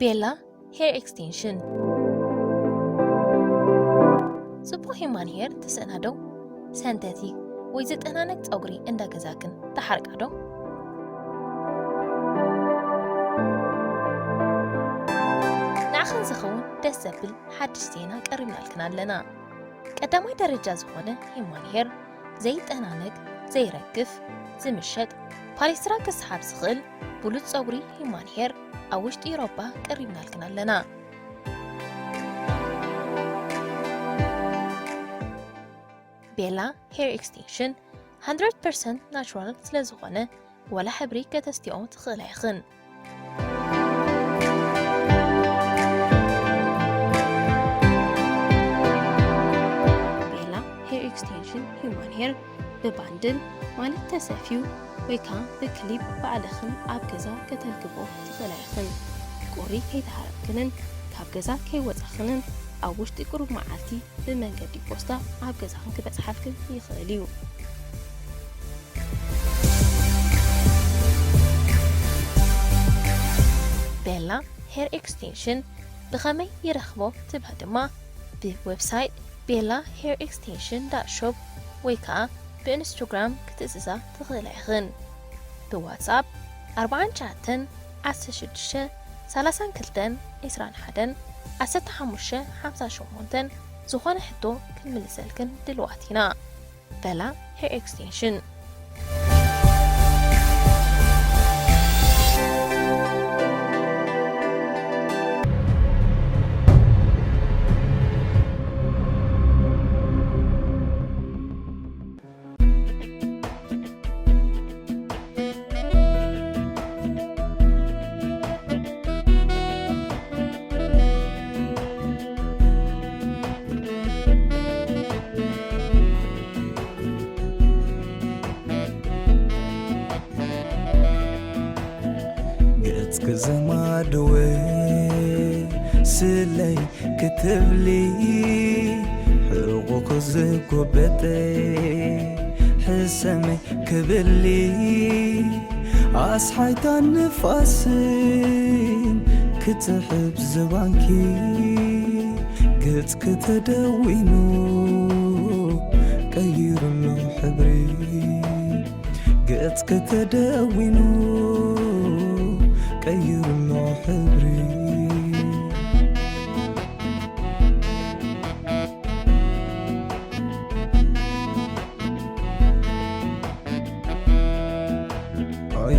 ቤላ ሄር ኤክስቴንሽን። ጽቡቕ ሂማን ሄር ትስእና ዶ? ሰንተቲክ ወይ ዝጠናነቅ ጸጉሪ እንዳ ገዛክን ትሓርቃ ዶ? ንዓኽን ዝኸውን ደስ ዘብል ሓድሽ ዜና ቀሪብናልክን ኣለና። ቀዳማይ ደረጃ ዝኾነ ሂማን ሄር ዘይጠናነግ፣ ዘይረግፍ፣ ዝምሸጥ፣ ፓሌስትራ ክስሓብ ዝኽእል ብሉጽ ጸጉሪ ሂማን ሄር ኣብ ውሽጢ ኤውሮጳ ቀሪብናልክን ኣለና። ቤላ ሄር ኤክስቴንሽን ሃንድረድ ፐርሰንት ናቹራል ስለ ዝኾነ፣ ዋላ ሕብሪ ከተስትዮ ትኽእላ ኢኽን። ቤላ ሄር ኤክስቴንሽን ሂውማን ሄር ብባንድል ማለት ተሰፍዩ ወይ ከዓ ብክሊፕ ባዕልኽን ኣብ ገዛ ከተልግቦ ትኽእላ ኢኽን። ቁሪ ከይተሃረምክንን ካብ ገዛ ከይወፃኽንን ኣብ ውሽጢ ቁሩብ መዓልቲ ብመንገዲ ፖስታ ኣብ ገዛኽን ክበፅሓልክን ይኽእል እዩ። ቤላ ሄር ኤክስቴንሽን ብኸመይ ይረኽቦ ትብላ ድማ ብዌብሳይት ቤላ ሄር ኤክስቴንሽን ዳት ሾፕ ወይ ከዓ ብኢንስታግራም ክትእዝዛ ትኽእላ ኢኽን። ብዋትስኣፕ ኣርብዓን ትሽዓተን ዓሰርተ ሽዱሽተ ሰላሳን ክልተን ዒስራን ሓደን ዓሰርተ ሓሙሽተ ሓምሳን ሸሞንተን ዝኾነ ሕቶ ክንምልሰልክን ድልዋት ኢና። ቤላ ሄር ኤክስቴንሽን። ገጽኪ ዘማድወ ስለይ ክትብሊ ሕቑኺ ዝጎበጠ ሕሰመይ ክብሊ ኣስሓይታ ንፋስን ክትሕብ ዝባንኪ ገጽኪ ተደዊኑ ቀይርሎ ሕብሪ ገጽኪ ተደዊኑ ቀይርሎ ሕብሪ። ኣይ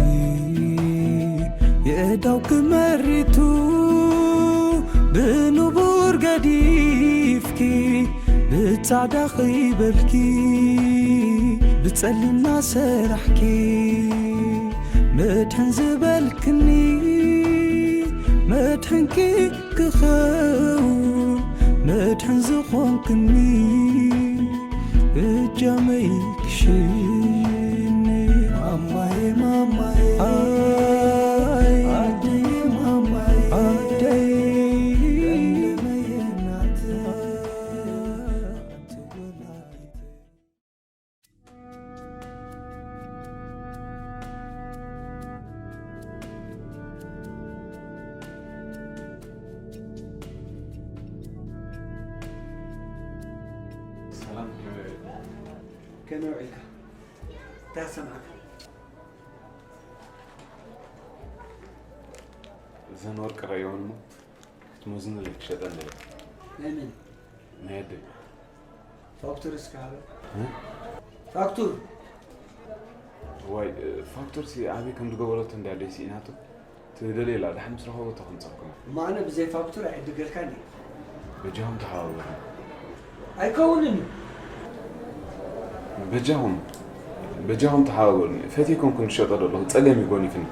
የእዳው ክመሪቱ ብንቡር ገዲፍኪ ብጻዕዳ ኸይበልኪ ብጸሊምና ሰራሕኪ መድሕን ዝበልክኒ መድሕንኪ ክኸውን መድሕን ዝኾንክኒ እጃመይ ክሽኒ ማማየ ማማየ ኣይ ኣደይ ማማየ ኣደይ ለመየ ናተ ሰላም ከመይ ውዒልካ? ከመይ ውዒልካ? እንታይ ኣሰማዕካ? እዘን ወርቂ ረእየወን እሞ ክትመዝንለይ ክሸጠለይ። ናይ መን? ናይ ኣደይ። ፋክቱር እስከ ሃበ። እ? ፋክቱር። ዋይ፣ ፋክቱር ሲ ኣበይ ከም ዝገበረቶ እንዳ ኣደይ ስኢናቶ። ትደልየ ኢላ፣ ድሓን ምስ ረኸበቶ ከምፀልኩም። እሞ ኣነ ብዘይ ፋክቱር ኣይዕድገልካን እየ። በጃኹም ተሓባበሩ። ኣይከውንን እዩ። በጃኹም፣ በጃኹም ተሓባበሩኒ። ፈትየ ኣይኮንኩን ዝሸጦ ዘለኹ፣ ፀገም እዩ ጎኒፍኒ።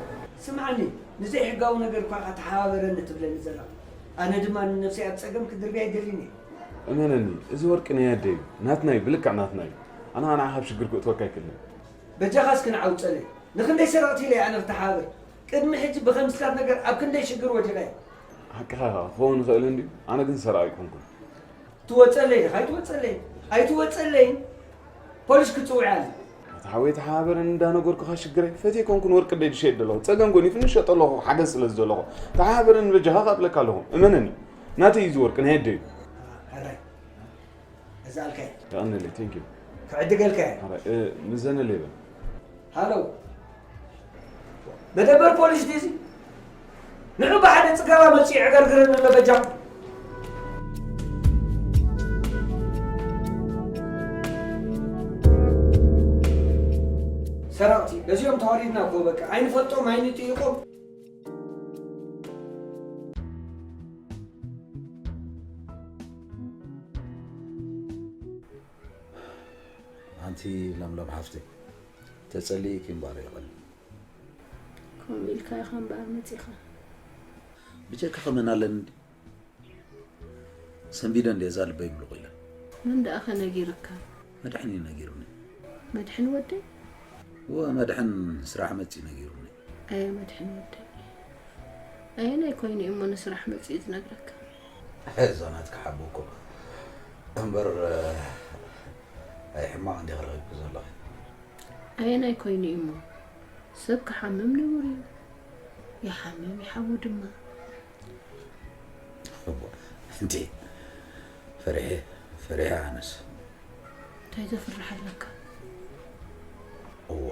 ስምዓኒ፣ ንዘይሕጋዊ ነገር እኳ ኢኻ ተሓባበረኒ ትብለኒ ዘለኻ። ኣነ ድማ ንነብሰይ ኣብ ጸገም ክድርብያ ኣይደልን እየ። እመነኒ፣ እዚ ወርቂ ናይ ኣደይ እዩ። ናትና እዩ፣ ብልክዕ ናትና እዩ። ኣነ ንዓኻ ኣብ ሽግር ክእትወካ ኣይክእልን። በጃኻ እስኪ ንዓ ውጸለይ። ንኽንደይ ሰረቕቲ ኢለ እየ ኣነ ክተሓባበር? ቅድሚ ሕጂ ብኸምስታት ነገር ኣብ ክንደይ ሽግር ወዲቐ እየ። ሓቅኻ ኢኻ፣ ክኸውን ይኽእል እንድዩ። ኣነ ግን ሰራቒ ኣይኮንኩን። ትወጸለይ ዲኻ? ኣይትወጸለይን። ኣይትወጸለይን። ፖሊስ ክጽውዕ እየ ኣነ። ተሓወይ ተሓባበረኒ እንዳነገርኩኻ ሽግረይ። ፈትየ ኮንኩን ወርቂ ደይ ድሸየጥ ዘለኹ። ጸገም ጎኒፍኒ ዝሸጦ ኣለኹ፣ ሓገዝ ስለ ዝደለኹ። ተሓባበረኒ በጃኻ ከብለካ ኣለኹ። እመነኒ። ናተይ እዩ እዚ ወርቂ፣ ናይ ኣደይ እዩ። ሕራይ። እዛ ኣልካይ። የቐንየለይ፣ thank you። ክዕድገልካ እየ። ሕራይ፣ እ፣ ምዘነለይ በል። ሃሎ። መደበር ፖሊስ ድዩ እዚ? ንዑ ብሓደ ጽጋባ መጺኡ ይዕገርግረኒ ኣሎ በጃኹም። ሰረቕቲ፣ በዚኦም ተዋሪድና እኮ በቃ። ኣይንፈልጦም፣ ኣይንጥይቖም። ኣንቲ ለምለም ሓፍተይ፣ ተጸሊእኪ እምበኣር የቐንየለይ። ከምኡ ኢልካ ኢኻ እምበኣር መጺኻ። ብጀካኺ መን ኣለኒ እንዲ? ሰንቢደ እንድየ እዛ ልበይ ምሉቕ ኢለ። መን ደኣ ከ ነጊርካ? መድሕን እዩ ነጊሩኒ። መድሕን ወደይ? እወ፣ መድሕን ስራሕ መጺኡ ነጊሩኒ። ኣየ መድሕን ወደይ። ኣየናይ ኮይኑ እዩ እሞ ንስራሕ መጺኡ ዝነግረካ? እዛ ናትካ ሓቦ እኮ እምበር፣ ኣይ ሕማቕ እንዲኺ ረኺብኪ ዘለኺ። ኣየናይ ኮይኑ እዩ እሞ? ሰብ ክሓምም ንቡር እዩ። ይሓምም ይሓዊ ድማ። እወ፣ እንዴ፣ ፈሪሐ፣ ፈሪሐ ኣነስ። እንታይ ዘፍርሕ ኣለካ? እወ።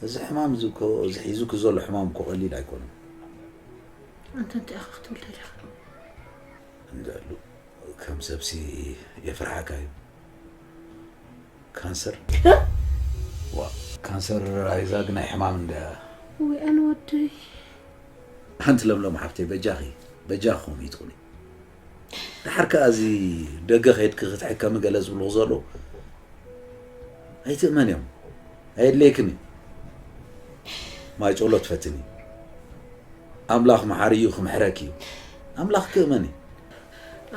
እዚ ሕማም እዚ እኮ፣ እዚ ሒዙኪ ዘሎ ሕማም እኮ ቀሊል ኣይኮነን። ኣንተ እንታይ ኢኻ ክትብል ደሊኻ? እንድዕሉ፣ ከም ሰብሲ የፍርሓካ እዩ። ካንሰር? ዋ፣ ካንሰር ኣይዛ ግናይ ሕማም እንድያ። ወይ ኣነ ወደይ። ሓንቲ ለምለም ሓፍተይ፣ በጃኺ፣ በጃኺ ከምኡ ይትኹኒ። ደሓር ከኣ እዚ ደገ ከይድኪ ክትሕከሚ ገለ ዝብልኹ ዘለዉ፣ ኣይትእመንዮም። ኣየድልየክን እዩ። ማይ ጨሎ ትፈትኒ። ኣምላኽ መሓሪ እዩ፣ ክምሕረኪ እዩ። ኣምላኽ ክእመኒ።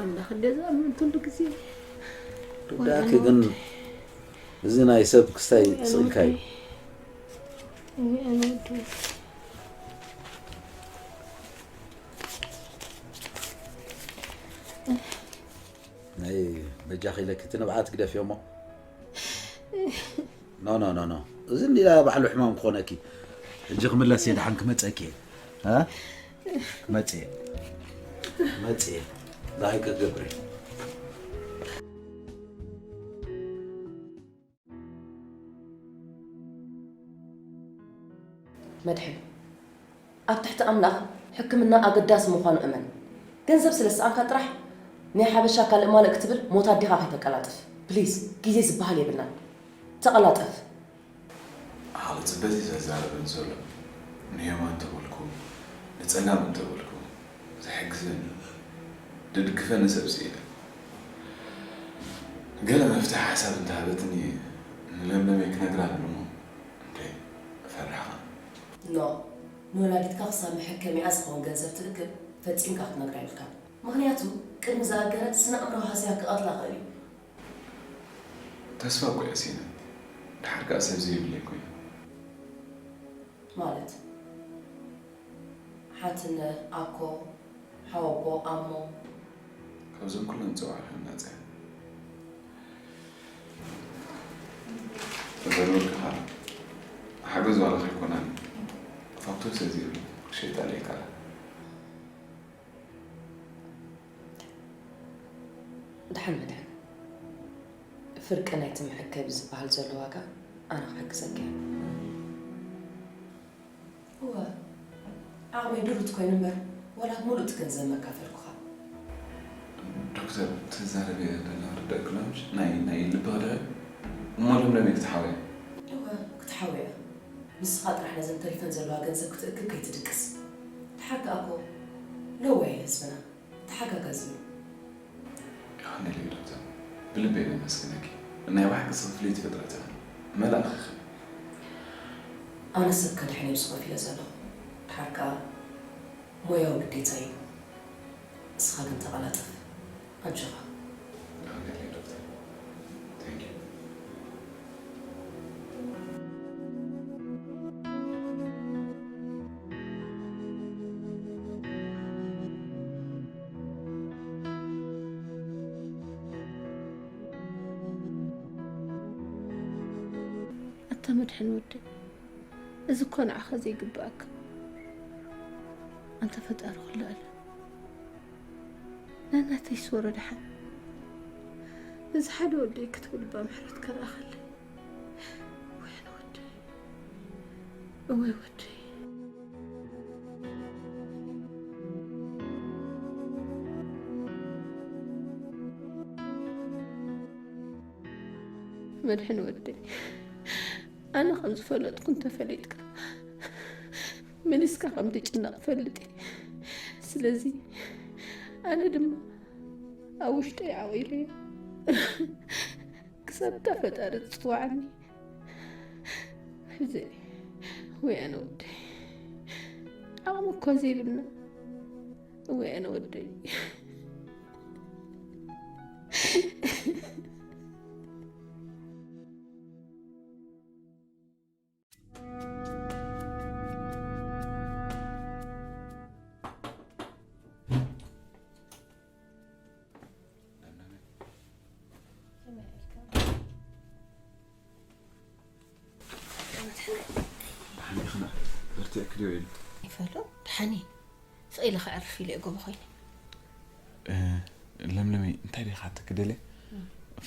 ኣምላኽ እንደ ዝኣምን ኩሉ ግዜ። ርዳእኪ ግን እዚ ናይ ሰብ ክስታይ ስቕ ኢልካ እዩ። ወይ ኣነ ወደይ። ናይ በጃኺ ኢለኪ እቲ ንብዓት ግደፍዮ እሞ። ኖ፣ ኖ፣ ኖ፣ ኖ። እዚ እንዲላ ባዕሉ ሕማም ክኾነኪ። ሕጂ ክምለስ እየ፣ ደሓን ክመጸኪ እየ። እ? ክመጽእ እየ። ክመጽእ እየ። ዳይ ክገብር እየ። መድሕን፣ ኣብ ትሕቲ ኣምላኽ ሕክምና ኣገዳሲ ምዃኑ እመን። ገንዘብ ስለ ዝሰኣንካ ጥራሕ ናይ ሓበሻ ካልእ ማልእ ክትብል ሞት ኣዴኻ ከይተቀላጥፍ። ፕሊዝ፣ ግዜ ዝበሃል የብልናን። ተቐላጠፍ። ዓቕሊ ጽበት እዩ ዘዛረበኒ ዘሎ። ንየማን እንተበልኩ፣ ንጸጋም እንተበልኩ፣ ዝሕግዘኒ፣ ዝድግፈኒ ሰብ ስኢነ። ገለ መፍትሒ ሓሳብ እንተሃበትኒ ንለምለመይ ክነግራ ነይሩ እሞ፣ እንዴ፣ ፈራሕኻ። ኖ፣ ንወላዲትካ ክሳብ መሐከሚኣ ዝኸውን ገንዘብ ትእክብ ፈጺምካ ክትነግራ የብልካን። ምኽንያቱ፣ ቅድሚ ዝኣገረ ስነ ኣእምሮ ሃስያ ክቐትላ ይኽእል እዩ። ተስፋ እኮ እየ ሲነ። ድሓር ከኣ ሰብ ዘይብለይ ኮይነ። ማለት? ሓትነ፣ ኣኮ፣ ሓወቦ፣ ኣሞ። ካብዞም ኩሎም ዝጸዋዕካዮም ናጻ እየ። ተዘርበልካ ሓገዝ ዋላ ከይኮነን ፋክቶ ስለ ዘይብሉ ክሸይጣ ኣይከኣልን። ድሓን መድሕን፣ ፍርቂ ናይቲ መሐከቢ ዝበሃል ዘሎ ዋጋ ኣነ ክሕግዘካ እየ። እወ፣ ዓቕመይ ድሩት ኮይኑ እምበር፣ ዋላ ሙሉእ እቲ ገንዘብ መካፈልኩኻ። ዶክተር፣ ትዛረብዮ ዘለኺ ርዳእኪ ኣሎ ምሽ? ናይ፣ ናይ ልቢ ክድኸ? እሞ ለምለም ክትሓውያ? እወ፣ ክትሓውያ። ንስኻ ጥራሕ ነዘን ተሪፈን ዘለዋ ገንዘብ ክትእክብ ከይትድቅስ። ድሓር ከኣ እኮ ለዋይ ህዝብና። ተሓጋጋዚ እዩ። የቐንየለይ ዶክተር፣ ብልቢ እየ ዘመስግነኪ። ናይ ብሓቂ ፍልይቲ ፍጥረት ኢኺ። መልኣኽ ኢኺ። ኣነ ሰብ ከድሕን እየ ምስ ኮፍ ኢለ ዘለኹ። ድሓር ከኣ ሞያዊ ግዴታ እዩ። ንስኻ ግን ተቐላጠፍ። ኣጆኻ። የቐንየለይ ዶክተር። Thank you። መድሕን ወደይ፣ እዚ እኮ ንዓኻ ዘይግብኣካ። ኣንታ ፈጣሪ ኩሉ ኣለ። ናናተይ ስወሮ ደሓን። ነዚ ሓደ ወደይ ክትብል እባ ምሕረት ከለኣኸለይ። ወይ ኣነ ወደይ። እወይ ወደይ። መድሕን ወደይ፣ ኣነ ከም ዝፈለጥኩ እንተፈሊጥካ፣ መሊስካ ከም ትጭነቕ እፈልጥ እየ። ስለዚ ኣነ ድማ ኣብ ውሽጠይ ዓቒረዮ ክሳብ እታ ፈጣሪ ትጽውዓኒ። ሕዚ ወይ ኣነ ወደይ፣ ዓቕሚ እኳ ዘይብልና፣ ወይ ኣነ ወደይ። ደሓን ኢኽና? በርቲዕኪ ድዮ ኢሉ? ይፈሉ፣ ደሓን እየ። ስቕ ኢለ ከዕርፍ ኢለ እየ ጎቦ ኮይነ። እ፣ ለምለመይ፣ እንታይ ዲኻ ትክደለ?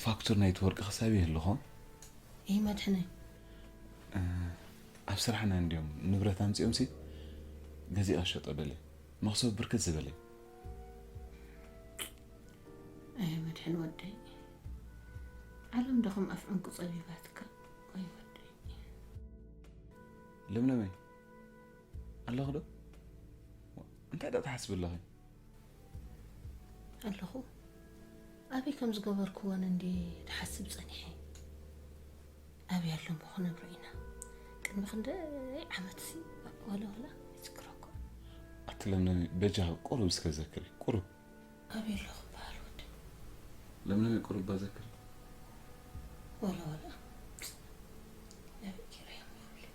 ፋክቱር ናይቲ ወርቂ ክሳብ ይህልኹም? ይህ መድሕነይ። እ፣ ኣብ ስራሕና እንዲዮም ንብረት ኣምጺኦምሲ ገዚኣ ሸጦ በለ። መኽሰብ ብርክት ዝበለ። ኣይ መድሕን ወደይ፣ ዓለም ዶ ከም ኣፍ ዕንቁ ጸቢባትካ? ወይ ወደይ። ለምለመይ፣ ኣለኹ ዶ? እንታይ ዶ ትሓስቢ ኣለኺ? ኣለኹ። ኣበይ ከም ዝገበርክወን እንዲ ድሓስብ ጸኒሐ። ኣበይ ኣሎ እሞ ክነብሮ ኢና። ቅድሚ ክንደይ ዓመትሲ ዋላ ዋላ ይዝክረኩ። ኣቲ ለምለመይ፣ በጃኺ ቁሩብ እስከ ዘክሪ፣ ቁሩብ። ኣበይ ኣለኹ በሃል ወዲ? ለምለመይ፣ ቁሩብ እባ ዘክሪ። ዋላ ዋላ። ኣበይ ገይረዮም ይኽእል?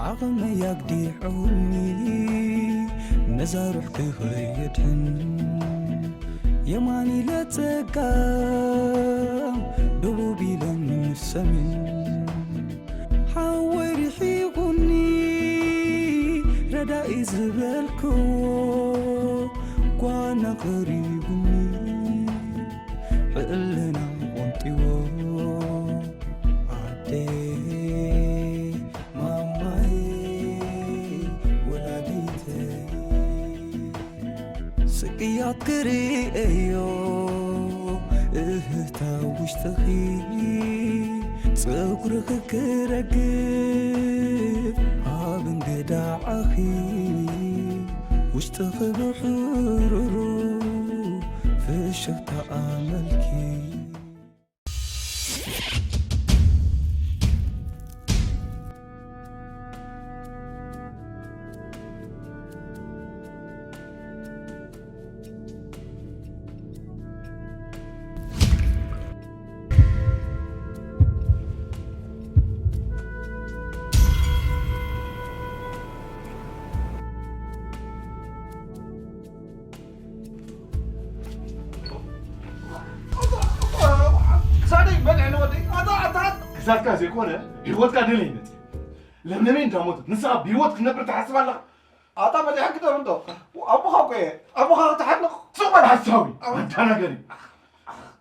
ዓቕመይ ኣግዲዑኒ ነዛ ሩሕ ክኸየድሕን የማን ኢለ ጸጋም ደቡብ ኢለን ሰሜን ሓወይ ርሒቑኒ ረዳኢ ዝበልክዎ ጓና ቀሪቡኒ ሕልና ቆንጢዎ ዓደይ ማማይ ወላዲተይ ስቅያት ክርእየዮ እህታ ውሽጥኺ ጸጉርኺ ክረግፍ ኣብ እንግዳዓኺ ውሽጥኺ ብሕሩሩ ፍሽኽታ ኣመልኪ። ክሳደይ መድሕን ወደይ፣ ኣታ፣ ኣታ። ክሳድካ ዘይኮነ፣ ህይወትካ ደልየ ይመጽእ። ለምለመይ እንዳሞተት፣ ንስኻ ብህይወት ክትነብር ትሓስብ ኣለኻ? ኣታ መድሕን ግደፍ እንዶ። ኣቦኻ እኮ እየ። ኣቦኻ ክትሓንቕ። ስቕ በል ሓሳዊ፣ ኣዳናገሪ።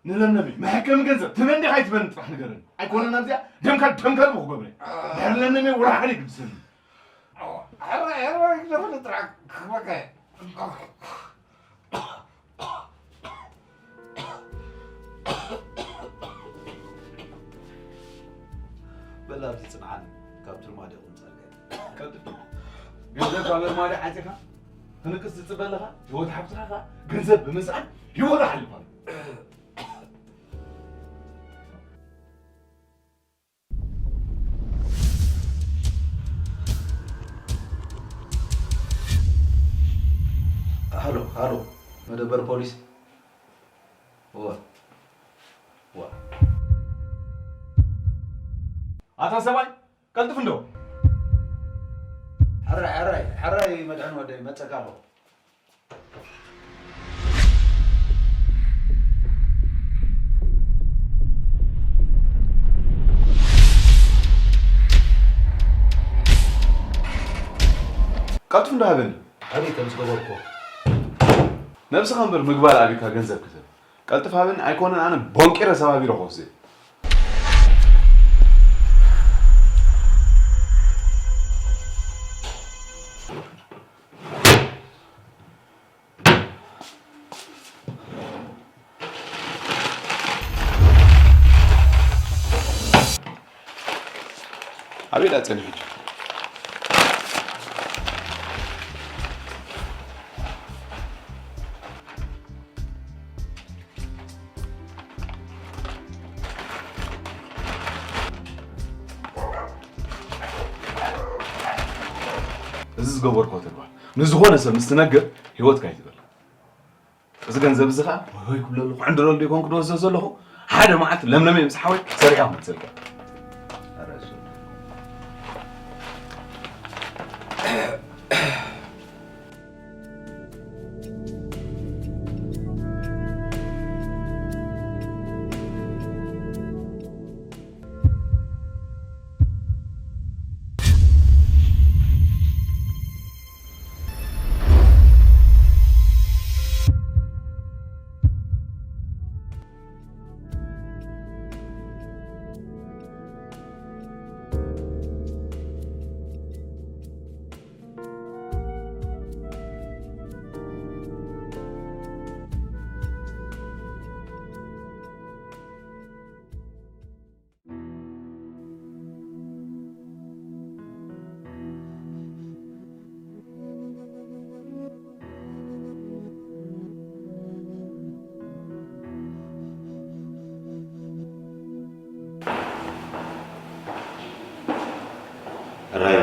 ንለምለመይ መሐከሚ ገንዘብ ትበን ዲኻ ኣይትበን ጥራሕ ንገረኒ። ኣይኮነን ኣብዚኣ ደምካ ደም ከልቢ ክገብረ። ድሕሪ ለምለመይ ወላ ሓደ ይግድሰኒ። ሕራይ፣ ሕራይ ግደፈኒ ጥራሕ ክህበካ እየ። በል ኣብዚ ጽንዓኒ፣ ካብ ትርማዲ ቁምጻልካ። ቀጥል። ገንዘብ ካብ ኣርማዲ ሓጺኻ ክንቅስ ዝጽበ ኣለኻ? ህይወት ሓፍትኻ ኸኣ ገንዘብ ብምስኣን ህይወቱ ሓሊፋ። ሃሎ፣ መደበር ፖሊስ። እወ። እወ። ኣታ ሰብኣይ፣ ቀልጥፍ እንዶ። ሕራይ፣ ሕራይ፣ ሕራይ መድሕን ወደይ፣ መጸካ ኣለኹ። ቀልጥፍ እንዶ ሃበኒ። ኣበይ ከም ዝገበርኩ። ነብስኻ እምበር ምግባር ኣቢካ ገንዘብ ክሰብ። ቀልጥፍ ሃበኒ ኣይኮነን ኣነ ቦንቂረ ሰባቢረ ክወስድ። ኣበይ ደኣ ጸኒሑ? እዚ ዝገበርኩዎ ተግባር ንዝኾነ ሰብ ምስ ትነግር ህይወትካ ይትበል። እዚ ገንዘብ እዚ ኸዓ ወይ ወይ ክብለሉ ክዕንድረሉ ዶ ይኮን ክወስዶ ዘለኹ? ሓደ መዓልቲ ለምለመይ ምስ ሓወይ ሰሪሖም ክመልሰልካ። ሕራይ፣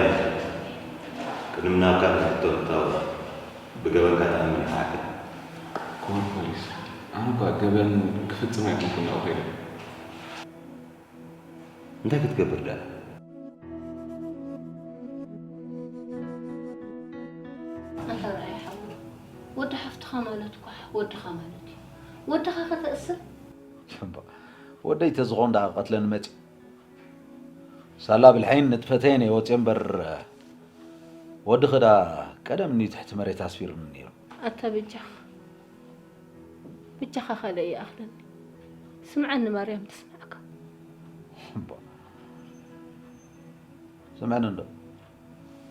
ቅድሚ ናብካ ትሕቶ ምእታው ብገበንካ ተኣምን ኢኻ ዓርኪ። ክቡር ፖሊስ፣ ኣነ እኳ ገበን ክፍጽም ኣይኮንኩን ናብኡ ከይደ። እንታይ ክትገብር ደኣ? ኣንታ ርኣይ ሓወይ፣ ወዲ ሓፍትኻ ማለት እኳ ወድኻ ማለት እዩ። ወድኻ ከተእስር? እምባ፣ ወደይ ተዝኾን ደኣ ክቐትለኒ መጺኡ። ሳላ ብልሐይን ንጥፈተይን እየ ወፅየ እምበር፣ ወድኺ ደኣ ቀደም እንድዩ ትሕቲ መሬት ኣስፊሩኒ ነይሩ። ኣታ በጃኻ፣ በጃኻ ካልእ ይኣኽለኒ። ስምዓኒ ማርያም ትስምዓካ። እምባ፣ ስምዕኒ እንዶ።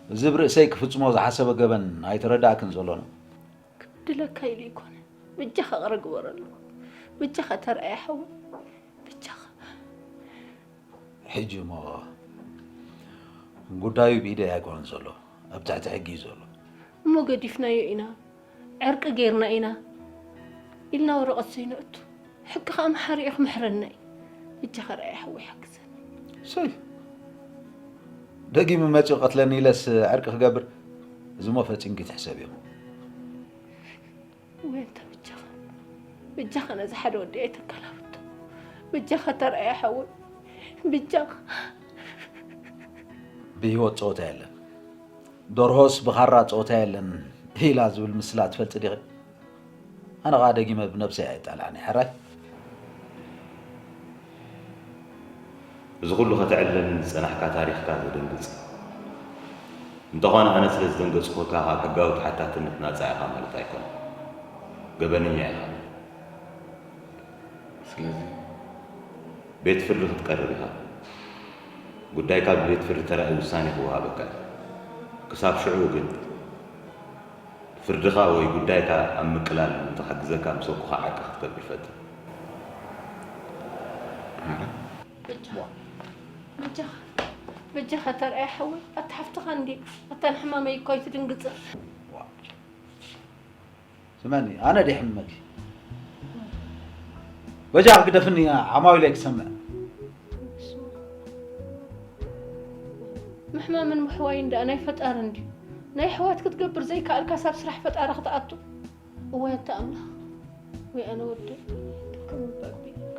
እዚ ብርእሰይ ክፍጽሞ ዝሓሰበ ገበን ኣይተረዳእክን ዘሎና። ክብድለካ ኢሉ ኣይኮነን። በጃኻ ቅረ ግበረሉ። በጃኻ ተርኣየ ሓወይ። በጃኻ። ሕጂ እሞ ጉዳዩ ብኢደይ ኣይኮነን ዘሎ፣ ኣብ ትሕቲ ሕጊ እዩ ዘሎ። እሞ ገዲፍናዮ ኢና፣ ዕርቂ ጌርና ኢና ኢልና ወረቐት ዘይነእቱ፣ ሕጊ ኸኣ መሓሪ እዩ ክምሕረና እዩ። በጃኻ ርኣየ ሓወይ ሓግዘኒ። ሰይ፣ ደጊሙ መጺኡ ቀትለኒ ኢለስ ዕርቂ ክገብር? እዚ እሞ ፈጺምኪ ትሕሰብዮ። ወይ ኣንታ በጃኻ፣ በጃኻ ነዚ ሓደ ወዲ ኣይተከላብቶ። በጃኻ ተርኣየ ሓወይ፣ በጃኻ። ብህይወት ጸወታ የለን፣ ደርሆስ ብኻራ ጸወታ የለን ኢላ ዝብል ምስላ ትፈልጢ ዲኺ? ኣነ ኸኣ ደጊመ ብነብሰይ ኣይጣልዓን እየ፣ ሕራይ። እዚ ኩሉ ከተዕልለኒ ዝጸናሕካ ታሪኽካ ዘደንግጽ። እንተኾነ ኣነ ስለ ዝደንገጽኩካ ካብ ሕጋዊ ተሓታትነት ናጻ ኢኻ ማለት ኣይኮነን። ገበነኛ ኢኻ። ስለዚ ቤት ፍርዲ ክትቀርብ ኢኻ። ጉዳይካ ብቤት ፍርዲ ተራእዩ ውሳኔ ክወሃበካ እዩ። ክሳብ ሽዑ ግን ፍርድኻ ወይ ጉዳይካ ኣብ ምቅላል ንኽሕግዘካ ምሰኩኻ ዓርኪ ክትገብር ፈትን። በጃኻ፣ በጃኻ፣ በጃኻ ተርኣየ ሓወይ፣ ኣታ ሓፍትኻ እንድየ፣ ኣታ ንሕማመይ እኮ ኣይትድንግጽን። ስምዕኒ፣ ኣነ ድየ ሕምመኪ? በጃኺ ግደፍኒ፣ ዓማዊለይ ክሰምዕ። ምሕማምን ምሕዋይን ደኣ ናይ ፈጣሪ እንድዩ። ናይ ኣሕዋት ክትገብር ዘይከኣልካስ ኣብ ስራሕ ፈጣሪ ክትኣቱ? እዋይ ኣታ ኣምላኽ፣ ወይ ኣነ ወደይ፣ ድክም እባ ኣቢለካ።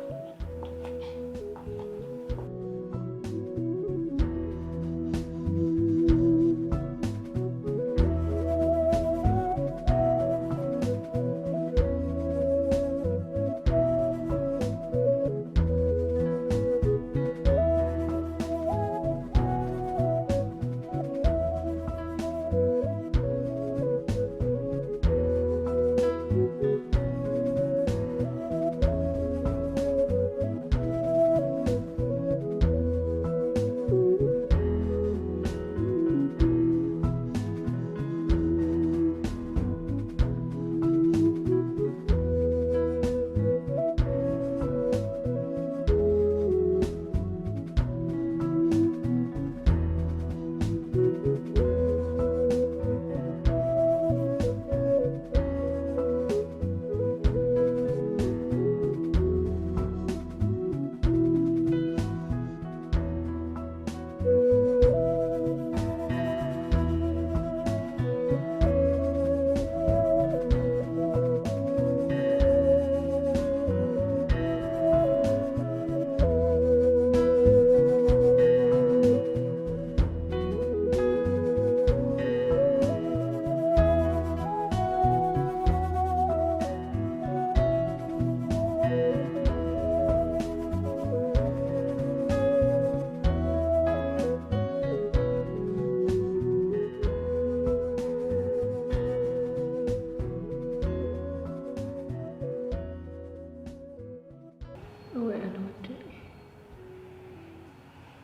እወ ኣነ ወደይ፣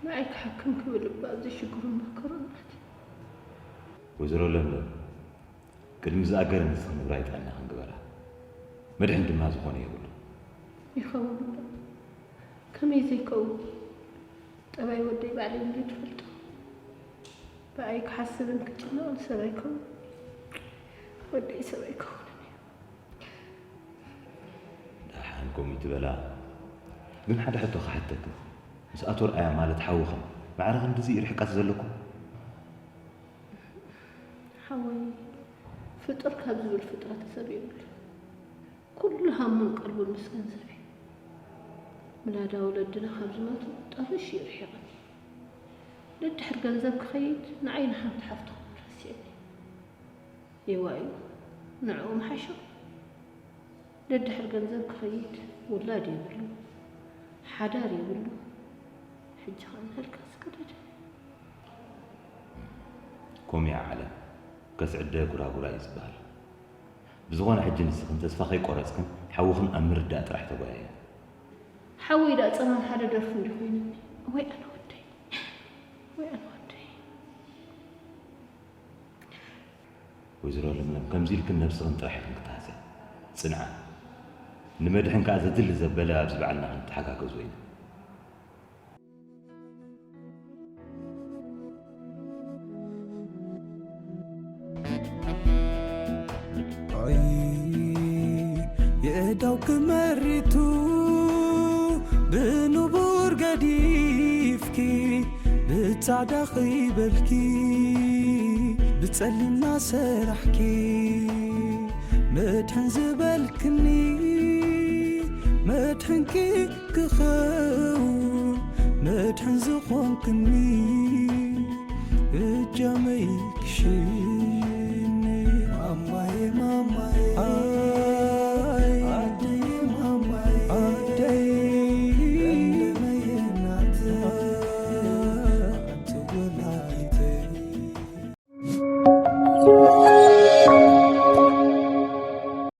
ንዓይ ክሓክም ክብል እባ ኣብዚ ሽግሩን መከሩን ኣትዩ። ወይዘሮ ለምለም፣ ቅድሚ ዝኣገረ ንስኺ ንብራይ ጥዕና ክንግበራ። መድሕን ድማ ዝኾነ የብሉ። ይኸውን እባ። ከመይ ዘይከውን? ጠባይ ወደይ ባዕለይ እንድዩ ትፈልጦ። ብኣይ ክሓስብን ክጭነቕን ሰብ ኣይከውን። ወደይ ሰብ ኣይከውንን እዩ። ደሓን ከምኡ ይትበላ። ግን ሓደ ሕቶ ክሓተኪ። ምስ ኣቶ ርኣያ ማለት ሓውኽን ማዕረ ክንድዚ ርሕቀት ዘለኩም? ሓወይ ፍጡር ካብ ዝብል ፍጥረት ሰብ የብሉ። ኩሉ ሃሙን ቀልቡን ምስ ገንዘብ እዩ። ምናዳ ወለድና ካብ ዝሞቱ ጠፍሽ እዩ ርሒቕኒ። ደድሕር ገንዘብ ክኸይድ ንዓይ ንሓንቲ ሓፍቱ ረሲዕኒ። ይዋዩ ንዕኡ ምሓሾ። ደድሕር ገንዘብ ክኸይድ ውላድ የብሉ፣ ሓዳር የብሉ። ሕጂ ኸኣ ንህልካ ስገደደ። ከምኡ እያ ዓለም፣ ከስዕደ ጉራጉራ እዩ ዝበሃል። ብዝኾነ ሕጂ ንስኽን ተስፋ ከይቆረጽክን ሓውኽን ኣብ ምርዳእ ጥራሕ ተጓየያ። ሓወይ ደኣ ጸማም ሓደ ደርፊ እንዲ ኮይኑኒ። ወይ ኣነ ወደይ፣ ወይ ኣነ ወደይ። ወይዘሮ ለምለም፣ ከምዚ ኢልክን ነብስኽን ጥራሕ ኢኽን ክትሃስያ። ጽንዓ። ንመድሕን ከኣ ዘድሊ ዘበለ ኣብዚ ባዕልና ክንተሓጋገዞ ኢና። ኣይ የእዳው ክመሪቱ ብንቡር ገዲፍኪ ብጻዕዳ ኸይበልኪ ብጸሊም ናሰራሕኪ መድሕን ዝበልክኒ መድሕንኪ ክኸውን መድሕን ዝኾንክኒ እጃመይ ክሽከም